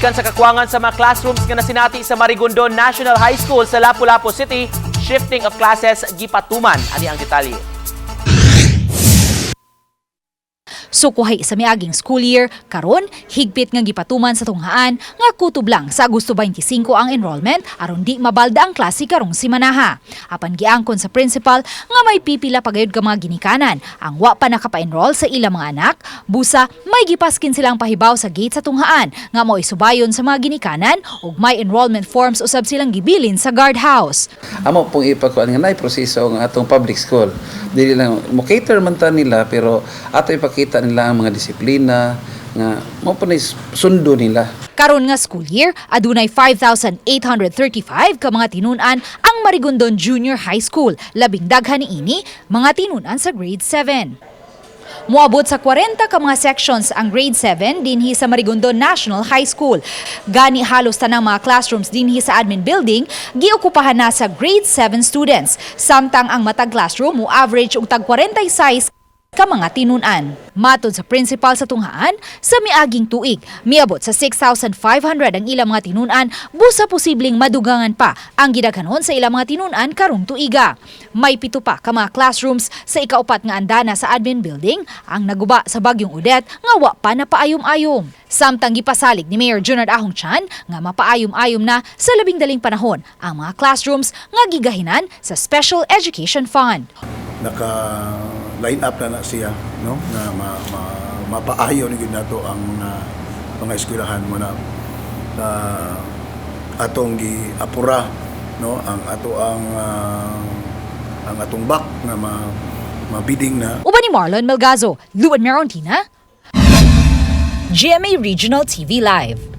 Gikan sa kakwangan sa mga classrooms nga nasinati sa Marigondon National High School sa Lapu-Lapu City, shifting of classes gipatuman. Ani ang detalye. Sukuhay sa miaging school year, karon higpit nga gipatuman sa tunghaan nga kutob lang sa Agosto 25 ang enrollment aron di mabalda ang klase karong simanaha. Apan giangkon sa principal nga may pipila pagayod ka mga ginikanan ang wa pa nakapa-enroll sa ilang mga anak, busa may gipaskin silang pahibaw sa gate sa tunghaan nga mo'y subayon sa mga ginikanan ug may enrollment forms usab silang gibilin sa guardhouse. Amo pong ipakuan nga naay proseso ang atong public school. Dili lang mo cater man ta nila, pero ato ipakita nila ang mga disiplina nga mo pa ni sundo nila. Karon nga school year, adunay 5,835 ka mga tinun-an ang Marigondon Junior High School. Labing daghan niini mga tinun-an sa grade 7. Moabot sa 40 ka mga sections ang grade 7 dinhi sa Marigondon National High School. Gani halos tanang mga classrooms dinhi sa admin building giokupahan na sa grade 7 students. Samtang ang matag classroom mo average og tag 46 ka mga tinun-an. Matod sa principal sa tunghaan, sa miaging tuig, miabot sa 6,500 ang ilang mga tinun-an, busa posibleng madugangan pa ang gidaghanon sa ilang mga tinun-an karong tuiga. May 7 pa ka mga classrooms sa ikaupat nga andana sa admin building ang naguba sa bagyong Odette nga wa pa napaayom-ayom. Samtang gipasalig ni Mayor Junard Ahong Chan nga mapaayom-ayom na sa labing daling panahon ang mga classrooms nga gigahinan sa Special Education Fund. Naka line up na na siya, no, nga mapaayo ni gyud nato ang mga eskwelahan mo na atong giapura, no, ang ato ang atong back nga mabiding na. Uban ni Marlon Melgazo, Luan Merontina, GMA Regional TV Live.